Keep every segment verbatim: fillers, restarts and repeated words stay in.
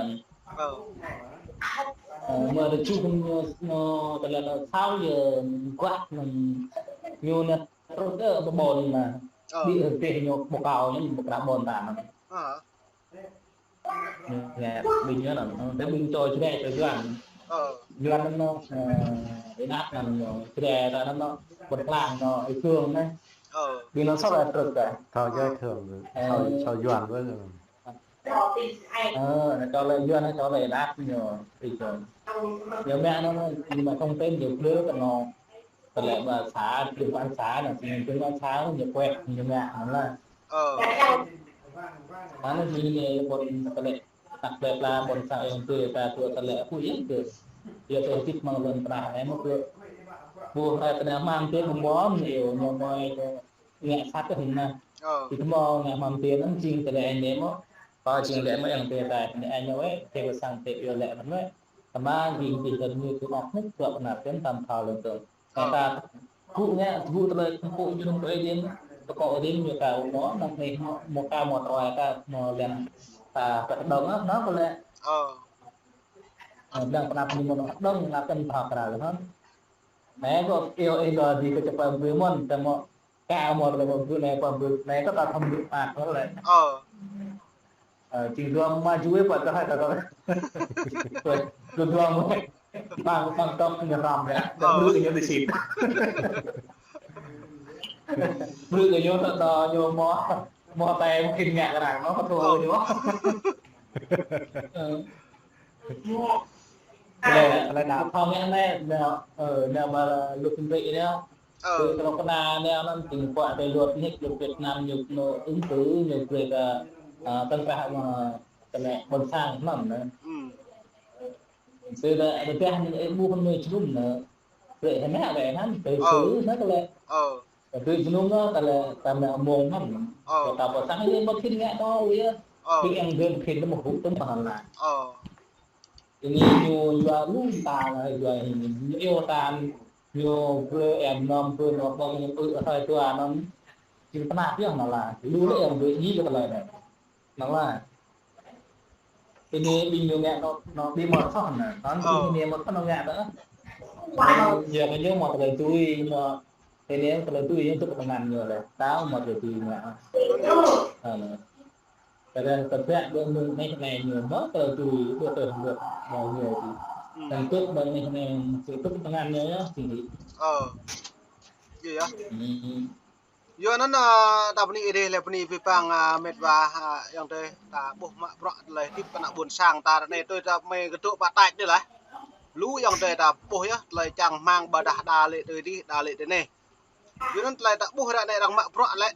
anŭn. Ơ. Ơ, mơ̆ rơču kơ ñu, ñu tơlơi anŭn thâo yơh, guah anŭn ñu nĕt truh kơ ƀôn anŭn. Ơ. Ƀing rơdêh ñu ƀu kâo ñu ƀu kra ƀôn ta anŭn. Ơ. Ñu, ƀing ñu anŭn, tơ ƀing čô Jrai čô Yuan. Ơ. Yuan anŭn, ơ, ih đăp anŭn, Jrai ta anŭn, ƀôn Klang anŭn, ih Khương anŭn. Ơ. Ƀing anŭn soh rai truh kơ. Thâo Jrai Khương, ơ, thâo, thâo Yuan ƀơi. Ơ, nó cho lĕ Yuan, nó cho lĕ đăp ñu, ih Khương. Ñu mă anŭn, ñu mă thông tin ñu blơ kơ anŭn. Tơlơi ƀă xã, trưởng ban xã anŭn, trưởng ban xã ñu quẹt, ñu mă anŭn lah. Ơ. Anŭn ñu ñu ƀôn tơlơi, tak tơlơi pla ƀôn sang ayŏng adơi ta tŭ tơlơi pŭ yơh kơ. Yua tơ hơdip mơ̆ng lŏn tơnah anai mơ̆ kơ. Ƀuh rai tơnah mơ̆ng tơ ƀu ƀôn ñu, ñu mơ̆ ñu ngă sat kơ hơnŭn. Ơ. Ih tơ mơ̆ ngă mơ̆ng tơ anŭn jing tơlơi anai mơ̆. Kơ jing lĕ mơ̆ ayŏng adơi ta, anai ñu wĕ, tơ kơ sang tơ yua lĕ mơ̆n wĕ. Tơma jing tơ ñu tŭ ôh mŭk tŭ pơnap tơm tam thâo lŏn tơm. Ơ. Kơ ta gŭ ngă, gŭ tơlơi kơmpŭ ñu nŭn kơ Ơi Adai, tơkŏ Ơi Adai ñu ka mơ̆, năng anai mơ̆, mơ̆ ka mơ̆ tơlơi ka mơ̆ lăng ta pơkơđông ah, anŭn kơ lĕ. Ơ. Ơ, lăng pơnap ñu mơ̆ anŭn kơđông, anŭn kơ ta kra lĕ hŏn. Anai kâo iâu ih lŏ dĭ kơ čơpă brơi mơ̆n, tơma kâo mơ̆ tơlơi mă brơi anai pă brơi, anai kâo ta thâo brơi mă kơ lĕ. Ơ. Ơ, jing dua mă jui pă kơ hai ta kơ. Dua dua mă. Păng, păng tŏk ñu hrăm yơh. Ơ. Brơi ñu đĭ sĭt. Brơi kơ ñu ta, ta ñu mơ̆, mơ̆ tai mă khĭn ngă kơ arăng, anŭn kơ thâo ñu. Ơ. Tơlơi, tơlơi đaŏ. Thâo ngă anai, anai, ơ, anai mă lŭk tơlơi anai. Ơ. Tơlơi kơna anai anŭn jing pă tơlơi luật nik, luật Việt Nam ñu, ñu ứng cử, ñu brơi kơ, ơ, tơng krah mă tơlơi ƀôn sang anŭn anai. Ư. Tơlơi, tơlơi ƀuh anai jơnum anai. Brơi hơnă lĕ anŭn, tơlơi Ơ. Sui anai tơlơi. Ơ. Tơlơi jơnum anai tơlơi, tơlơi mông anŭn. Ơ. Kơ ta ƀôn sang anai mă khĭn ngă tơ yơh. Ơ. Ƀing yang gơ̆n khĭn mă hŭ tơm pơhăn anai. Ơ. Anai ñu yua lu ta, yua ñu iâu ta, ñu brơi em nom, brơi nom ƀơ̆ng ñu ư asơi tua anŭn. Jing pơnap yơh anŭn lah. Lu lĕ yang brơi djai kơ tơlơi anai. Anŭn lah. Anai ƀing ñu ngă anŭn, anŭn ƀing mơ̆ soh anŭn. Anŭn ƀing anai mơ̆ soh anŭn ngă tơ. Yua kơ ñu mơ̆ tơlơi tui, mơ̆ anai tơlơi tui ñu tŭk tơngan ñu lĕ. Ta mơ̆ tơlơi tui ngă. Anŭn. Kơ tơbiă ƀơi mơnuih anai ñu mơ̆ tơlơi tui ƀơi tơlơi hơdip ƀơi ñu tui. Ư. Tơl tŭk ƀơi mơnuih anai, tŭk tơngan ñu yơh, jing hĭ. Ơ. Yua yơh. Ư. Yua anŭn, ơ, ta bơni ih dih lĕ bơni abih bang, ơ, met wa, ơ, ayŏng adơi, ta ƀuh mă bruă tơlơi hơdip kơ ană ƀôn sang ta ră anai tui ta mơi kơdŏ pă tač dih lah. Lu ayŏng adơi ta ƀuh yơh, tơlơi čang rơmang ƀôdah đa lĕ tui dih, đa lĕ tui anai. Yua anŭn tơlơi ta ƀuh ră anai arăng mă bruă lĕ.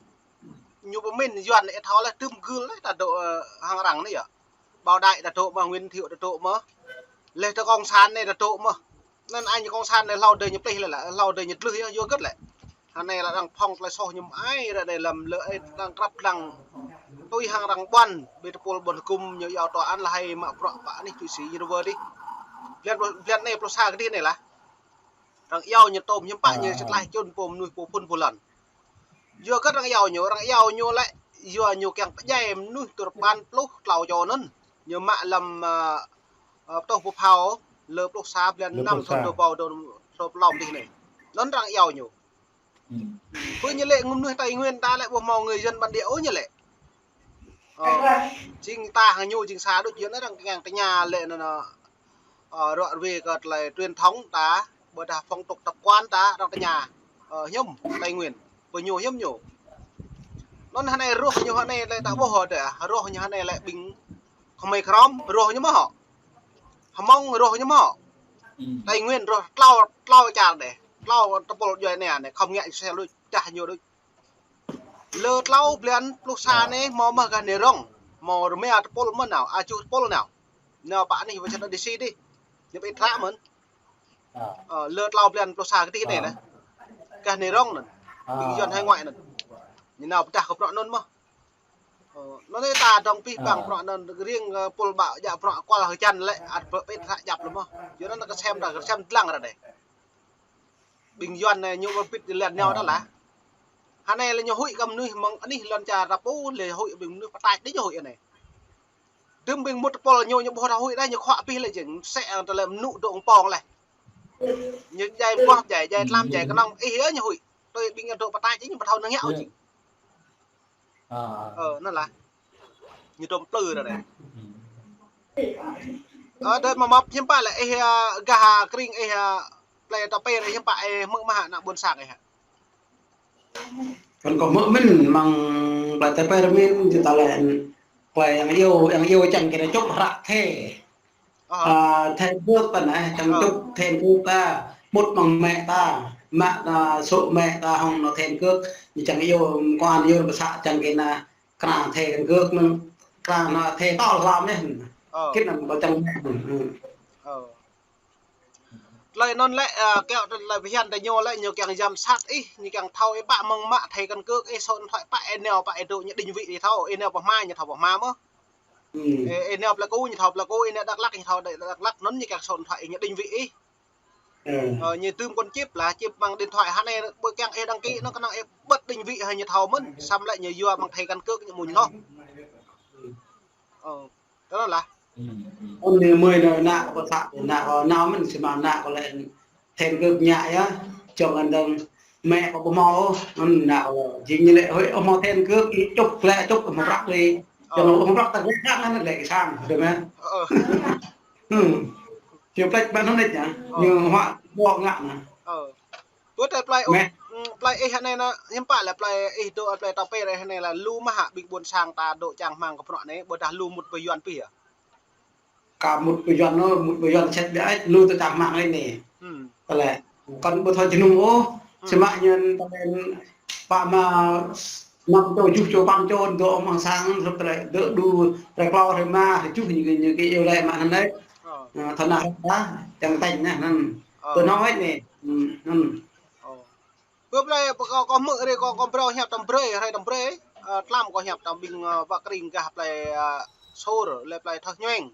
Ñu pơmĭn Yuan lĕ thâo lĕ tơm gưl lĕ ta dŏ, ơ, hăng arăng anai yơh. Bảo Đại ta dŏ mơ̆, Nguyễn Thiệu ta dŏ mơ̆. Lĕ tơ cộng sản anai ta dŏ mơ̆. Anŭn ai ñu cộng sản anai hlâo dơi ñu plih lĕ, hlâo dơi ñu tlưh yơh, yua hơget lĕ. Hơnai lĕ arăng phŏng tơlơi soh ñu mơai ră anai lăm lơ ai arăng krăp lăng. Tui hăng arăng ƀuăn, ƀing tơpul ƀuăn hơgŭm ñu iâu tòa án lĕ hai mă bruă pă anih Thụy Sĩ ñu rơwơ dih. Blan, blan anai pluh sa kơdih anai lah. Arăng iâu ñu tôm hiư̆m pă ñu sĭt laih čun pô mơnuih pô phŭn pô lŏn. Yua hơget arăng iâu ñu, arăng iâu ñu lĕ, yua ñu kiăng pơdjai mơnuih tơl păn pluh klâo čô anŭn. Ñu mă lăm, ơ, ơ, pơtôh pơphao, lơ pluh sa blan năm thŭn dua rơbâo dua pluh lăm dih anai. Anŭn arăng iâu ñu. Ư. Pơ ñu lĕ mơnuih Tây Nguyên ta lĕ ƀu hmâo người dân bản địa ôh ñu lĕ. Ơ, jing ta hăng ñu jing sa đôč, yua anŭn arăng kiăng tơña lĕ anŭn, anŭn, ơ, ră ruai kơ tơlơi truyền thống ta, ƀôdah phong tục tập quán ta, arăng tơña, ơ, hiư̆m Tây Nguyên, pơ ñu hiư̆m ñu. Anŭn hơnai rŏh ñu hơnai lĕ ta ƀuh hŏ dih, rŏh ñu hơnai lĕ ƀing Khmer Krom, rŏh ñu mơ̆ hŏ. Hmông rŏh ñu mơ̆ hŏ. Ư. Tây Nguyên rŏh klâo, klâo čar dih, klâo tơpul djuai anai, anai, khŏm ngă sel đôč, čah ñu đôč. Lơ klâo blan pluh sa anai hmâo mơ̆ gah Nai Rong, hmâo rơma tơpul mơ̆ nao, ajuh tơpul nao. Nao pă anih wơčăt đa đĭ sĭt dih. Ñu pơit hră mơ̆n. Ơ, lơ klâo blan pluh sa kơdih anai neh. Gah Nai Rong anŭn. Ƀing Yuan hải ngoại anŭn. Ñu nao pơdah kơ bruă anŭn mơ̆. Ơ, anŭn anai ta dŏng abih bang bruă anŭn riêng, ơ, pul ƀă djă bruă kual hơjăn lĕ, ăt pơit hră djăp lĕ mơ̆. Yua anŭn kơsem ta, kơsem dlăng ră anai. Ƀing Yuan anai ñu ƀu pĭt lĕ nao ta lah. Hơnai lĕ ñu huĭ kơ mơnuih mơ̆ng anih lŏn čar ta pô lĕ huĭ ƀing mơnuih pơtač dih ñu huĭ anai. Dơ̆m ƀing mŭt tơpul ñu, ñu ƀuh ta huĭ đah ñu khuă abih lĕ jing, sĕ tơlơi mơnŭ dŏ pơ̆ng leh. Ñu djai ƀuah, djai, djai tlam, djai kơnơ̆ng, ih yơh ñu huĭ. Tui ƀing ñu dŏ pơtač dih ñu ƀu thâo năng ngă ôh jing. Ơ, anŭn lah. Ñu dŏ plư ră anai. Ơ, dơi mă mơ̆p hiư̆m pă lĕ ih, ơ, gah, ơ, kring ih, ơ, plei ta pê ih hiư̆m pă ih hmư̆ mơ̆ hă ană ƀôn sang ih hă? Kăn kâo hmư̆ mơ̆n mơ̆ng plei ta pê mơ̆n, či ta lĕ plei yang iâu, yang iâu čang kơ anai čŭp hră thê. Ơ. Ơ, thê cước ta anai, čang čŭp thê cước ta, ƀut mơ̆ng mĕ ta, mă ta, sŭ mĕ ta hŏng anŭn thê cước, ñu čang iâu, kơnơ̆ng iâu pơsă čang kơ anai, kơnơ̆ng thê cước mơ̆n, kơnơ̆ng anŭn thê tŏl hlam anai. Ơ. Kĭt anŭn ƀu čang mĕ. Ơ. Tơlơi anŭn lĕ, ơ, kiăo tơlơi phiăn tơ ñu lĕ, ñu kiăng giám sát ih, ñu kiăng thâo ih pă mơ̆ng mă thẻ căn cước, ih số điện thoại pă, ih nao pă, ih dŏ ñu định vị ih thâo, ih nao pơ hma ñu thâo pơ hma mơ̆n. Ih, ih nao Pleiku ñu thâo Pleiku, ih nao Dak Lak ñu thâo Dak Lak, anŭn ñu kiăng số điện thoại ih ñu định vị ih. Ơ, ñu tơm kơ chip lah, chip mơ̆ng điện thoại hơnai, ƀu kiăng ih đăng ký, anŭn kơnơ̆ng ih bật định vị hă ñu thâo mơ̆n, samơ̆ lĕ ñu yua mơ̆ng thẻ căn cước ñu mŭn noh. Ơ. Tơl lah. Ơ, anai mơi anai ană kâo pơtă, ană kâo nao mơ̆n, sĭt mơ̆ ană kâo lĕ Then gơ̆p ñă yơh, čong ăn dơ̆ng mĕ kâo ƀu hmâo ôh, anŭn nao, jing ñu lĕ hơi, ơ, hmâo then gơ̆p, ih čŭp, glĕ čŭp, hmâo prăk lĕ. Ơ. Čong hmâo prăk ta glĕ prăk anŭn lĕ sang, dơ̆ng mĕ. Ơ. Hmm. Čiu plĕč ƀă anŭn lĕ ñă, ơ, ñu huă ƀô̆ ngă anŭn. Ơ. Ƀu tơlơi plơi ôh, mĕ. Hmm, plơi ih anai anŭn, hiư̆m pă lĕ plơi ih dŏ, plơi Tao Pêr ih anai lĕ lu mơ̆ hă ƀing ƀôn sang ta dŏ čang rơmang kơ bruă anai, ƀôdah lu mŭt pơ Yuan pih yơh? Ka mŭt pơ Yuan ôh, mŭt pơ Yuan sĕt biă ĕč, lu tơ čang rơmang anai. Hmm. Tơlơi, kăn ƀu thâo jơnum ôh, hmm, samơ̆ ñen tơlơi pă mă năm čô, tơjuh čô, păn čô, dŏ amăng sang, hrup tơlơi, dŏ đu, tơlơi klâo, tơlơi rơma, tơjuh ñu, ñu kơ iâu laĭ mă anŭn đôč. Ơ. Ơ, thâo nao hrăp ta, čang tañ anŭn. Ơ. Tơ nao ĕč anai. Hmm, hmm. Ơ. Bơ plơi, bơ kâo, kâo hmư̆ rê, kâo, kâo phrâo hiăp tăm brơi, hrơi tăm brơi, ơ, tlam kâo hiăp tăm ƀing, ơ, wă kring gah plơi, ơ, Sôr, lĕ plơi Thơ Hñueng.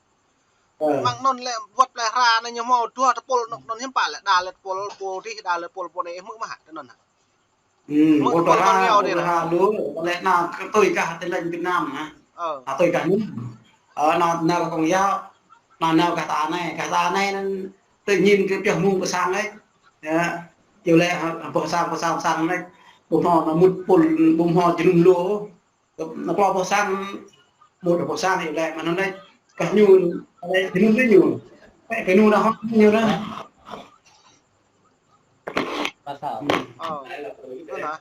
Ơ. Mơ̆ng anŭn lĕ wơ̆t plơi Hra anai ñu hmâo dua tơpul anŭn, anŭn hiư̆m pă lĕ đa lĕ tơpul, pô dih đa lĕ tơpul, pô anai ih hmư̆ mơ̆ hă tơ anŭn hă? Hmm, hmư̆ tơpul Hra, Hñueng dih tơpul Hra lu, lĕ nao kơ tui gah tơlơi Việt Nam hă? Ơ. Nao tui gah anŭn. Ơ, nao, nao kơ Công giáo, nao, nao gah ta anai, gah ta anai anŭn tự nhiên kơ pioh mông pơ sang ĕč. Yơh, iâu laĭ hă, pơ sang, pơ sang, pơ sang ĕč. Ƀu hmâo nao mŭt pul, ƀu hmâo jơnum lu. Nao klâo boh sang, ƀu dua boh sang iâu laĭ mă anŭn đôč. Kah ñu, laĭ jơnum đôč ñu. Pĕ kơ ñu nao hŏk ñu nao. Ơ, ƀu hă?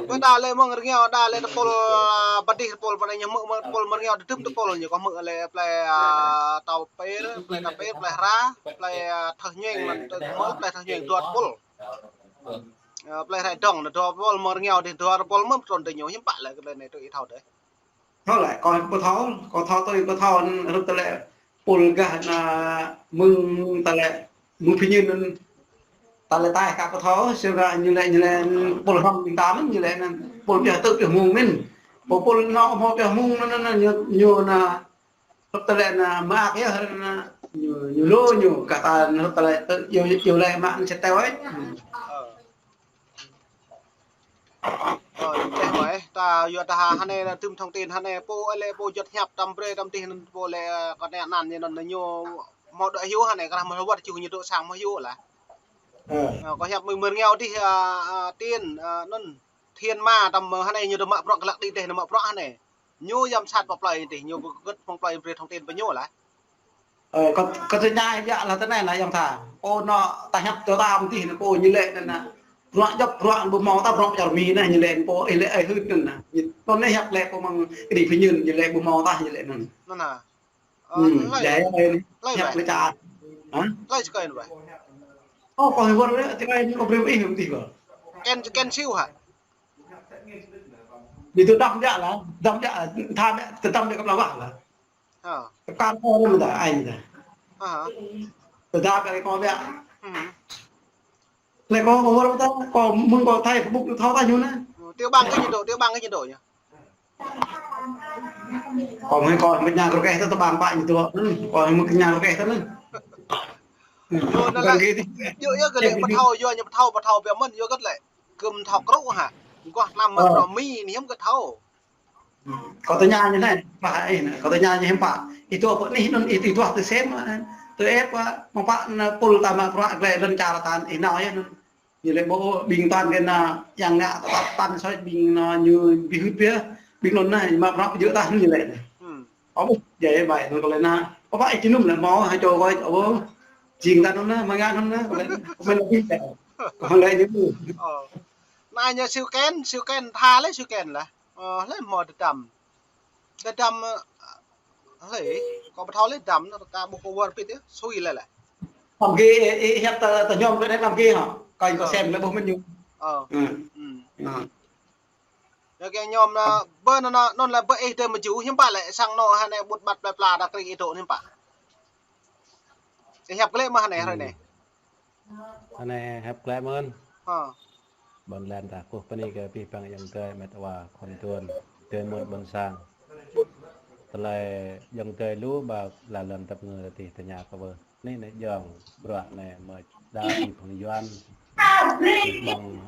Ƀu đa lĕ mơ̆ng rơngiao, đa lĕ tơpul, ơ, pơ dih tơpul pơ anai ñu hmư̆ mơ̆ng tơpul mơ̆ng rơngiao tơdŭm tơpul ñu kâo hmư̆ lĕ plơi, ơ, Tao Pêr, plơi Tao Pêr, plơi Hra, plơi, ơ, Thơ Hñueng, anŭn tơhmư̆ plơi Thơ Hñueng dua tơpul. Ơ, plơi Hră Đŏng anŭn dua tơpul, mơ̆ng rơngiao dih dua tơpul mơ̆n, trŭn tơ ñu hiư̆m pă lĕ kơ plơi anai tui ih thâo dêh. Thâo lĕ, kâo ƀu thâo, kâo thâo tui, kâo thâo, hrup tơlơi pul gah anŭn mơ̆ng tơlơi mơ̆ng pơñin anŭn tơlơi taih kâo ƀu thâo, samơ̆ ñu lĕ, ñu lĕ pul hrŏm ƀing ta mơ̆n, ñu lĕ anŭn pul pioh tŭ pioh mông mơ̆n. Pô pul nao hmâo pioh mông anŭn, anŭn, anŭn, ñu, ñu anŭn Hrup tơlơi anŭn mơak yơh anŭn ñu, ñu lu ñu kah ta hrup tơlơi tơ iâu, iâu laĭ mă anŭn sĕt teo ĕč. Ơ. Ơ, ñu tĕh mơ̆ ĕh, ta yua ta hă, hơnai anŭn tơm thông tin hơnai pô ơi lĕ pô juăt hiăp tăm brơi tăm dih anŭn pô lĕ, ơ, kơ anai anăn ñu anŭn ñu hmâo dŏ hyu hơnai kơ rah mơ̆ wơ̆t čuh ñu dŏ sang hmâo hyu lah. Ơ. Ơ, kâo hiăp mơ̆ng rơngiao dih, ơ, ơ, tin, ơ, anŭn Thiên Ma tăm mơ̆ hơnai ñu dŏ mă bruă glăk đĭ dêh ñu mă bruă hơnai. Ñu yăm sat pơ plơi dih, ñu pơgơ̆t mơ̆ng plơi brơi thông tin pơ ñu lah. Ơ, kâo, kâo tơña biă lah tơ anai lah ayŏng tha. Pô anŭn ta hiăp tơ tam dih anŭn pô ñu lĕ anŭn. Bruă djŏp bruă ƀu hmâo ta bruă čar Mi anŭn ñu lĕ pô ih lĕ ơi hưt anŭn. Ñu, pô anai hiăp lĕ pô mơ̆ng kơđi pơñin ñu lĕ ƀu hmâo ta ñu lĕ anŭn. Anŭn hă? Ơ, hmm, hlơi, hlơi, hlơi hiăp lĕ čar. Hă? Hlơi čơkơi anŭn weh? Ơ, kâo hơwơr lĕ, čơkơi anŭn kâo brơi ih hơm tih kâo. Ken, Ken Siu hă? Ƀu djơ̆ đăm biă lah, đăm biă, tha biă, tơdăm biă kơ plah wah lah. Hă. Tơkan kâo rơm dah, ai dah. Hă. Tơdăm biă kâo biă. Hmm. Lĕ kâo, kâo wơr dah, kâo mơ̆ng kâo thâo Facebook thâo ta ñu anŭn. Tiểu bang kơ ñu dŏ, tiểu bang kơ ñu dŏ ñu. Kâo mơ̆ng kâo mơ̆ng ña kơ keh tơ tiểu bang pă ñu dŏ. Hmm, kâo mơ̆ng ña kơ keh tơ anŭn. Yua anŭn lah. Yua, yua kơ lĕ pơthâo, yua ñu pơthâo, pơthâo biă mơ̆n, yua kơ lĕ. Kư̆m thâo krŭ hă. Gah tlam mă bruă Mi anai hiư̆m kơ thâo. Kâo tơña ñu anai, pă ih anŭn, kâo tơña ñu hiư̆m pă. Ih dŏ pơ anih anŭn, ih, ih dŏ tơ sem, tơ ĕp, mơ̆ng pă anŭn pul ta mă bruă glĕ lŏn čar ta ih nao yơh anŭn. Ñu lĕ ƀu ƀing tơngan anŭn yang ngă tơpă tơpăn soi ƀing anŭn ñu ƀu hưt biă, ƀing anŭn anai mă bruă pơjơ̆ ta ñu lĕ. Hmm. Ơ, ƀu, jai ƀai anŭn kâo lĕ anŭn. Ơ, pă ih jơnum lĕ hmâo, hă čô kâo, ơ, jing ta anŭn anŭn, mơ̆ng anŭn anŭn, kâo lĕ, kâo mơ̆n lĕ ƀing ta. Kâo lĕ ñu. Ơ. Anai ñu Siu Ken, Siu Ken tha lĕ Siu Ken lah. Ơ, hlơi hmâo tơdăm. Tơdăm, ơ, hlơi, kâo ƀu thâo lĕ tơdăm, anŭn ta ƀu kơ wơr pit yơh, sui lĕ lĕ. Tơdăm gih, ih, ih hiăp tơ, tơ ñom lĕ tơdăm gih hă? Kâo, kâo sem lĕ ƀu mơ̆n ñu. Ơ. Hmm. Hmm. Hmm. Yua kơ ñom anŭn, ƀơ anŭn, anŭn, anŭn lah ƀơ ih tơ mơju, hiư̆m pă lĕ sang anŭn hơnai ƀut ƀat plơi pla ta kring ih dŏ hiư̆m pă. Ih hiăp glaĭ mơ̆ hơnai hrơi anai. Hơnai hiăp glaĭ mơ̆n. Hă. Ƀôn lan ta kơkuh bơni kơ abih bang ayŏng adơi, met wa khŏm tuan, adơi mơ̆n ƀôn sang. Tơlơi ayŏng adơi lu ba laĭ lŏn tăp ngơ tih tơña kơ wơ̆t. Anai anai jơ̆ng bruă anai mơ̆ đa abih bang Yuan. Abih bang,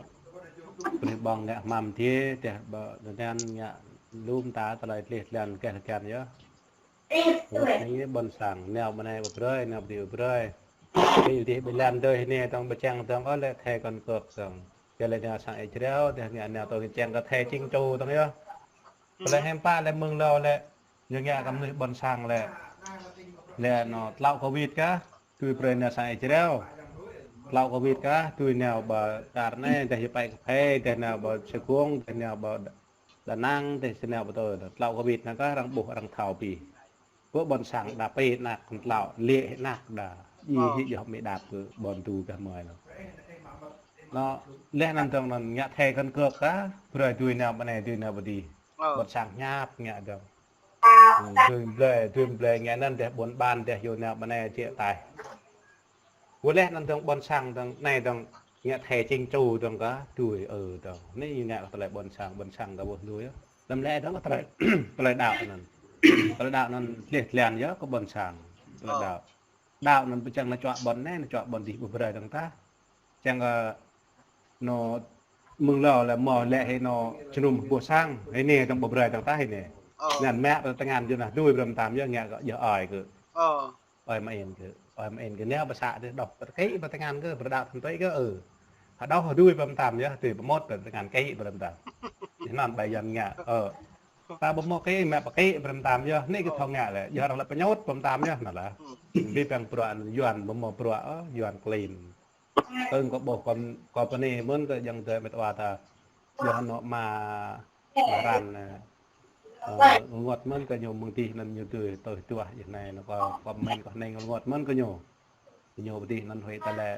abih bang ngă hmam dih, dih ba, anŭn ngă lŏm ta tơlơi tlih tlan keh tlan yơh. Wơ̆t anai ƀôn sang, nao mơ̆ng anai ƀu brơi, nao ƀu dih ƀu brơi. Ƀing dih ƀơi lăn dơi anai dong ƀu čang dong ôh lĕ thẻ căn cước dong. Tơlơi anai sang Israel, tơlơi anai tơlơi čang kơ thẻ chính chủ dong yơh. Tơlơi hiư̆m pă lĕ mơ̆ng hlâo lĕ, ñu ngă kơ mơnuih ƀôn sang lĕ, lĕ anŭn tlao Covid kah, tui brơi anai sang Israel. Tlao Covid kah, tui anai ƀơi kar anai, dah yơh pơai kaphê, dah anai ƀơi Sài Gòn, dah anai ƀơi Đà Nẵng, dah anai ƀơi tơ, tlao Covid anai kah, arăng ƀuh arăng thâo ƀĭ. Kơ ƀôn sang đa pĕ anak tlao, lĕ anak đa. Ih hĭ yơh mĕ đap kơ ƀôn tu kah mơi anŭn. Anŭn, lĕ anŭn dong anŭn ngă thẻ căn cước kah, brơi tui anai ƀơi anai, tui anai ƀơi dih. Ƀôn sang ñăp ngă dong. Ư, dưi blơi, dưi blơi ngă anŭn dêh ƀôn ƀan dêh yua anai ƀơi anai jĕ taih. Wơ̆t lĕ anŭn dong ƀôn sang dong, anai dong ngă thẻ chính chủ dong kah, tui ơ dong. Anai ngă kơ tơlơi ƀôn sang, ƀôn sang kơ ƀuh lui yơh. Lăm lĕ dong kơ tơlơi, tơlơi đaŏ anŭn. Tơlơi đaŏ anŭn lĕ tơlơi yơh kơ ƀôn sang. Tơlơi đaŏ. Đaŏ anŭn ƀu čang anŭn čuă ƀôn anai, anŭn čuă ƀôn dih ƀu brơi dong tah. Čang kơ anŭn mơ̆ng hlâo lĕ mơ̆ lĕ hĭ anŭn jơnum ƀuh sang, hĭ anai dong ƀu brơi dong tah hĭ anai. Anŭn mă ƀơi tơngan yơh anŭn dưi brơi mơtam yơh ngă kơ yơh ơi kơ. Ơi mă in kơ, ơi mă in kơ anai ƀă să dih đŏh pơtơkĭ ƀơi tơngan kơ, pơrơđaŏ thâo tui kơ ơ. Hơđŏh dưi brơi mơtam yơh, dưi pơmŏt brơi tơngan kĭ brơi mơtam. Anŭn ƀai Yuan ngă, ơ. Ta ƀu mơ̆ kĭ, mă pơkĭ brơi mơtam yơh, anai kơ thâo ngă lĕ, yơh arăng lĕ pơñot brơi mơtam yơh, anŭn lah. Ƀing păng bruă Yuan ƀu mơ̆ bruă, ơ, Yuan klin. Tơ̆ng kơ ƀuh kom-, company mơ̆n kơ jang dơi mĕt wa ta. Yơh anŭn mă, mă ran, ơ, ơ, rơngot mơ̆n kơ ñu mơ̆ng dih anŭn ñu tui tơh tuah yơh anai, anŭn kơ comment kơ anai rơngot mơ̆n kơ ñu. Ñu ƀơi dih anŭn huĭ ta lĕ,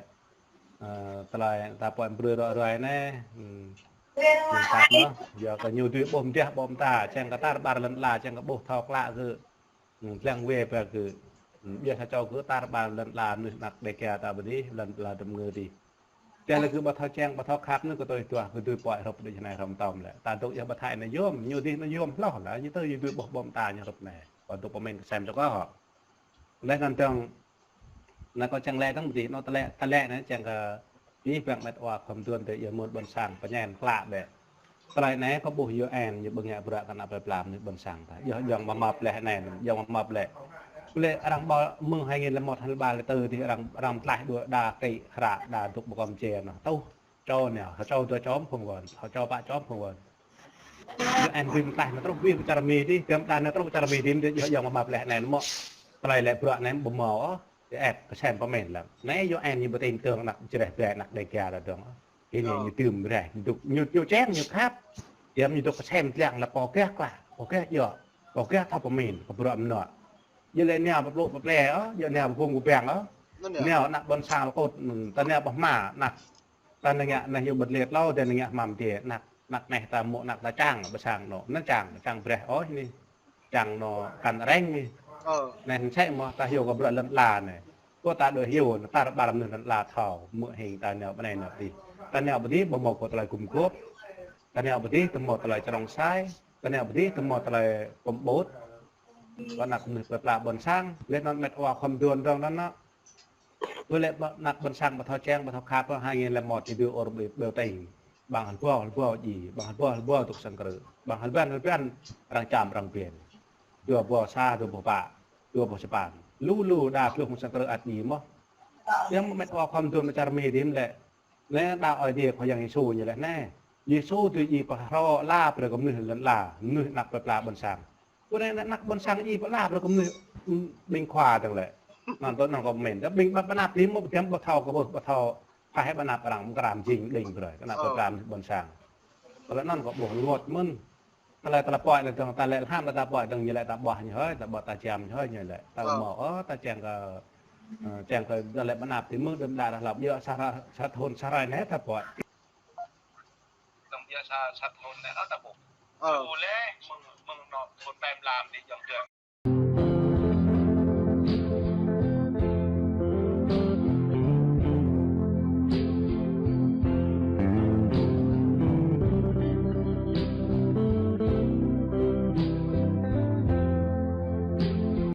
ơ, tơlơi ta pơ̆n brơi ră ruai anai, ưm, mơ̆ng tap anŭn, yua kơ ñu dưi ƀuh mơdeh ƀô̆ mơta, čang kơ tar ƀar lŏn ala, čang kơ ƀuh thâo klă kơ, ưm, lăng wê ba kơ, ưm, biă sa čô kơ tar ƀar lŏn ala mơnuih anak Đêga ta ƀơi dih, lŏn ala dŏ ngơ dih. Tơdah lĕ kơ ƀu thâo čang, ƀu thâo khăp anŭn kơ tui tuah, kơ dưi pơ̆n hrŏm đôč anai hrŏm tom lĕ. Ta dŏ yơh ƀu thâo anai yom, ñu dih anŭn yom hloh lah, ñu tơ ñu dưi ƀuh ƀô̆ mơta ñu hrŏm anai. Ƀu dŏ pơmĭn kơ sem čô kơ hŏ. Lĕ anŭn dong, anŭn kơ čang lĕ dong ƀơi dih, anŭn tơlơi, tơlơi anai čang kơ ih păng mĕt wa khŏm duôn tơ yơh mơ̆n ƀôn sang, pơñen klă ƀĕ. Tơlơi anai kơ ƀuh U N ñu ƀu ngă bruă kơ ană plơi pla mơnuih ƀôn sang ta. Yơh jŏng mă măp lĕ anai, jŏng mă măp lĕ. Lĕ arăng ƀuh mơ̆ng hai nghìn lẻ một, hai nghìn lẻ ba lĕ tơ dih arăng, arăng tlaih đua đa kĭ hră đa dŏ ƀơi kơm če anŭn. Tơl čô anai, hơčô dua čô phung wơ̆n, hơčô pă čô phung wơ̆n. Yua anŭn ƀing tlaih anŭn truh ƀing pơ čar Mi dih, ƀing ta anŭn truh čar Mi dih, yơh jŏng mă măp lĕ anai mơ̆. Tơlơi lĕ bruă anai ƀu mơ̆ ôh, yơh ĕp kơ sem pơmĭn lăm. Anai U N ñu ƀu tin tưởng anak Jrai ƀe anak Đêga ta dong. Hĭ anai ñu dưm rai, ñu dŏ, ñu, ñu čang, ñu khăp. Yơh ñu dŏ kơ sem lăng lah pô gah klă, pô gah yơh, pô gah thâo pơmĭn, kơ bruă mơnuă. Yơh lĕ anai pơplŭ pơplĕ ôh, yơh anai pơphung pơbang ôh. Anai ană ƀôn sang lơkŭt, ưm, ta anai ƀu hmua, ană ta anai ngă, anai yơh ƀơ̆t lĕ tlâo, ta anai ngă hmua mơdê, ană, ană anai ta mơ̆ ană ta čang, ƀu sang anŭn, anŭn čang, čang brơi ôh anai. Čang anŭn kăn reng anai. Anai hăng sĕ mơ̆ ta hyu kơ bruă lŏn ala anai. Kơ ta đôč hyu, anŭn tar ƀar mơnuih lŏn ala thâo, mơ̆ hing ta nao ƀơi anai nao ƀơi dih. Ta nao ƀơi dih, ƀu mơ̆ kơ tơlơi gum gôp. Ta nao ƀơi dih, tơmơ̆ tơlơi črông sai. Ta nao ƀơi dih, tơmơ̆ tơlơi pơƀut. Kơ ană mơnuih plơi pla ƀôn sang, lĕ anŭn mĕt wa khŏm duôn dong anŭn anŭn. Ƀơi lĕ ƀă-, ană ƀôn sang ƀu thâo čang, ƀu thâo khăp, hai nghìn lẻ một ñu dưi ur ƀơi, ƀơi tơ̆ng. Ƀăng hơbâo, hơbâo ji, ƀăng hơbâo, hơbâo dŏ sang krư̆. Ƀăng hơbăn, hơbăn, arăng čăm, arăng ƀiăn. Dua ƀâo sa, dua ƀâo pă, dua ƀâo sapăn. Lu lu đa pluh mơ̆ng sang krư̆ ăt ji mơ̆. Yơh mơ̆ mĕt wa khŏm duôn mơ̆ng čar Mi dih lĕ. Lĕ đa Ơi Adai Khua Yang Yêsu ñu lĕ anai. Yêsu dưi ji pơhrô ala brơi kơ mơnuih lŏn ala, mơnuih ană plơi pla ƀôn sang. Kơ anai ană ƀôn sang ji pơala brơi kơ mơnuih, ưm, ƀing khua dong lĕ. Anŭn tơ anŭn kơ mĭn. Tơ ƀing ƀă-, ƀă anăp dih mơ̆ ƀu thâo kơ ƀuh, ƀu thâo pah ƀă anăp arăng mơ̆ng kram jing đing brơi. Kơ ană plơi pla ƀôn sang. Tơlơi anŭn kơ ƀuh rơngot mơ̆n. Tơlơi ta pơ̆n lĕ dong, ta lĕ lơham ta pơ̆n dong ñu lĕ ta ƀuh ñu hơi, ta ƀuh ta čăm ñu hơi ñu lĕ. Ta mơ̆ ôh, ta čang kơ, ơ, čang kơ ta lĕ ƀă anăp dih mơ̆ đơm đă rah lăp yơh sa ra, sa thun sa hrơi anai ta pơ̆n. Dong yơh sa, sa thun anai ta ƀuh. Lu lĕ mơ̆ng, mơ̆ng anŭn thun pem lam dih jŏng dơ̆ng.